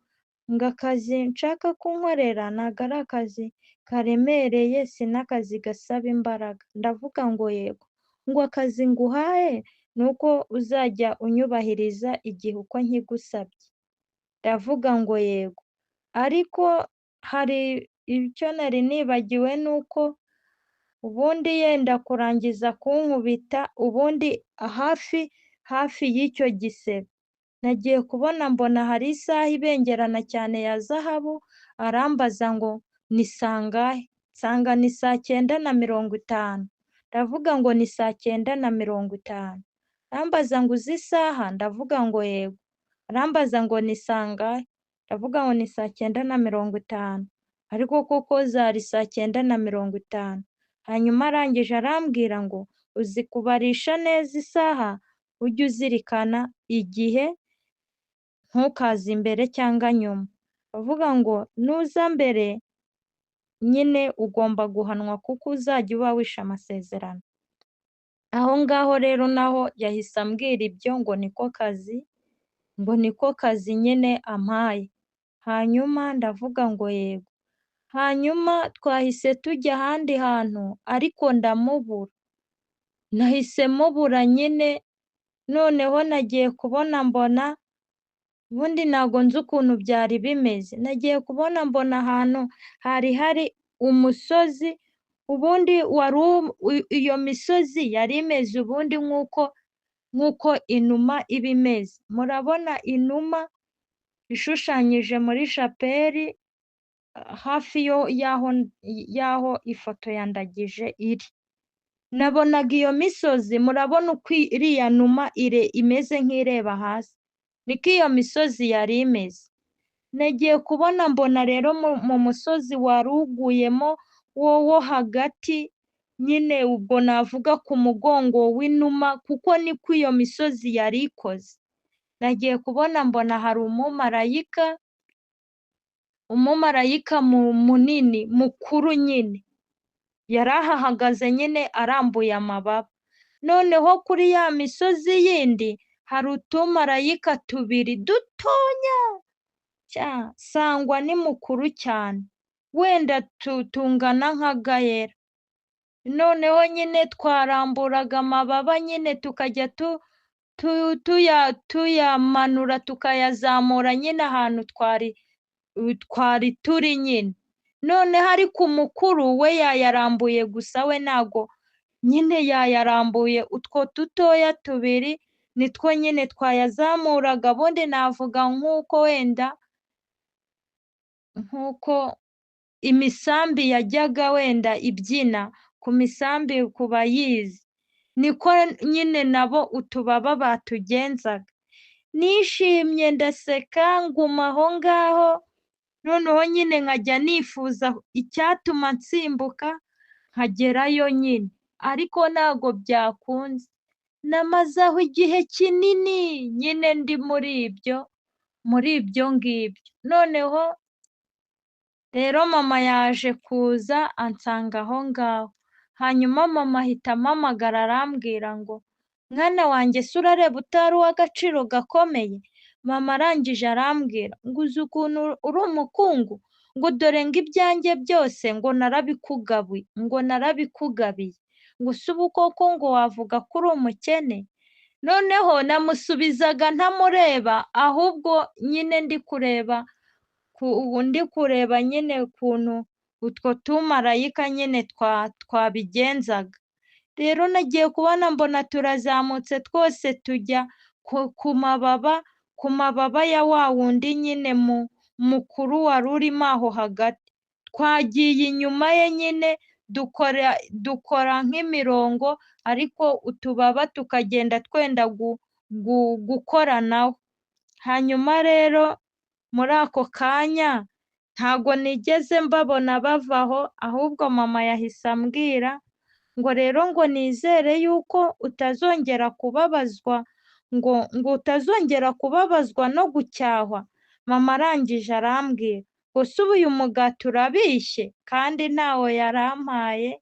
akazi nshaka kunkorera ntago ari akazi karemereye, si n'akazi gasaba imbaraga. Ndavuga ngo yego. Ngo akazi nguhaye ni uko uzajya unyubahiriza igihe uko nkigusabye. Ndavuga ngo yego. Ariko hari icyo nari nibagiwe, ni uko ubundi yenda kurangiza kunkubita, ubundi hafi y'icyo gisebe nagiye kubona mbona hari isaha ibengerana cyane ya zahabu, arambaza ngo ni sangahe? Nsanga ni saa 9:50. Ndavuga ngo ni saa 9:50. Arambaza ngo uzi isaha? Ndavuga ngo yego. Arambaza ngo ni sangahe? Ndavuga ngo ni saa 9:50. Ariko koko zari saa 9:50. Hanyuma arangije arambwira ngo uzi kubarisha neza isaha, ujye uzirikana igihe, ntukaze imbere cyangwa nyuma. Avuga ngo nuza mbere nyine ugomba guhanwa kuko uzajya uba wishe amasezerano. Aho ngaho rero naho yahise ambwira ibyo ngo niko kazi, ngo niko kazi nyine ampaye. Hanyuma ndavuga ngo yego. Hanyuma twahise tujya ahandi hantu ariko ndamubura. Nahise mubura nyine, Noneho nagiye kubona mbona, ubundi ntago nzi ukuntu byari bimeze, nagiye kubona mbona ahantu hari hari umusozi, ubundi wari iyo misozi yari imeze ubundi nk'uko inuma iba imeze. Murabona inuma ishushanyije muri shapeli hafi y'aho ifoto ya Ndagije iri. Nabonaga iyo misozi, murabona uko iriya numa imeze nk'ireba hasi, niko iyo misozi yari imeze. Nagiye kubona mbona rero mu musozi wari uguyemo wo hagati nyine, ubwo navuga ku mugongo w'inuma, kuko niko iyo misozi yari ikoze. Nagiye kubona mbona hari umumarayika munini mukuru nyine, yari ahahagaze nyine arambuye amababa. Noneho kuri ya misozi yindi hari utumarayika tubiri dutonya, Sangwa ni mukuru cyane, wenda tungana nka Gayera. Noneho nyine twaramburaga amababa nyine tukajya tuyamanura tukayazamura nyine ahantu twari turi nyine. Noneho ariko umukuru we yayarambuye gusa, we ntago nyine yayarambuye, utwo dutoya tubiri nitwo nyine twayazamuraga. Ubundi navuga nk'uko wenda nk'uko imisambi yajyaga wenda ibyina ku misambi ku bayizi, niko nyine nabo utubaba batugenzaga. Nishimye ndaseka nguma aho ngaho, noneho nyine nkajya nifuza icyatuma nsimbuka nkagerayo nyine, ariko ntago byakunze. Namaze aho igihe kinini nyine ndi muri ibyo ngibyo. Noneho rero mama yaje kuza ansanga aho ngaho, hanyuma mama ahita ampamagara arambwira ngo mwana wanjye se urareba utari uw'agaciro gakomeye? Mama arangije arambwira ngo uzi ukuntu uri umukungu, ngo dore ngo ibyanjye byose ngo narabikugabiye, ngo narabikugabiye, ngo se ubu koko ngo wavuga ko uri umukene? Noneho namusubizaga ntamureba, ahubwo nyine ndi kureba nyine ukuntu utwo tumarayika nyine twabigenzaga. Rero nagiye kubona mbona turazamutse twose tujya ku mababa ya wa wundi nyine mukuru wari urimo aho hagati. Twagiye inyuma ye nyine dukora nk'imirongo, ariko utubaba tukagenda twenda gukoranaho. Hanyuma rero muri ako kanya ntago nigeze mbabona bavaho, ahubwo mama yahise ambwira ngo rero ngo nizere yuko utazongera kubabazwa, ngo utazongera kubabazwa no gucyahwa. Mama arangije arambwira ngo se ubu uyu mugati urabishye? Kandi ntawo yarampaye.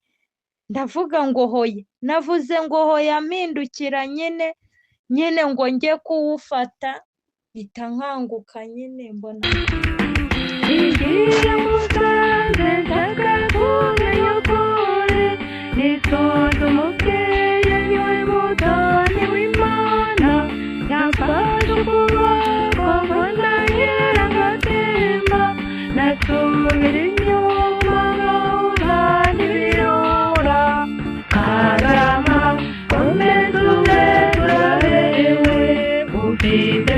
Ndavuga ngo hoya, navuze ngo hoya mpindukira nyine ngo njye kuwufata, mpita nkanguka nyine mbona igihe musanze nshaka kumenya ukuri, nitonze umubyeyi niwe mutoni w'Imana, yamfashe ukuboko mbona nkera ngatemba, nasubira inyuma nkahura n'ibirura. Karama komeza ube turaberewe, ufite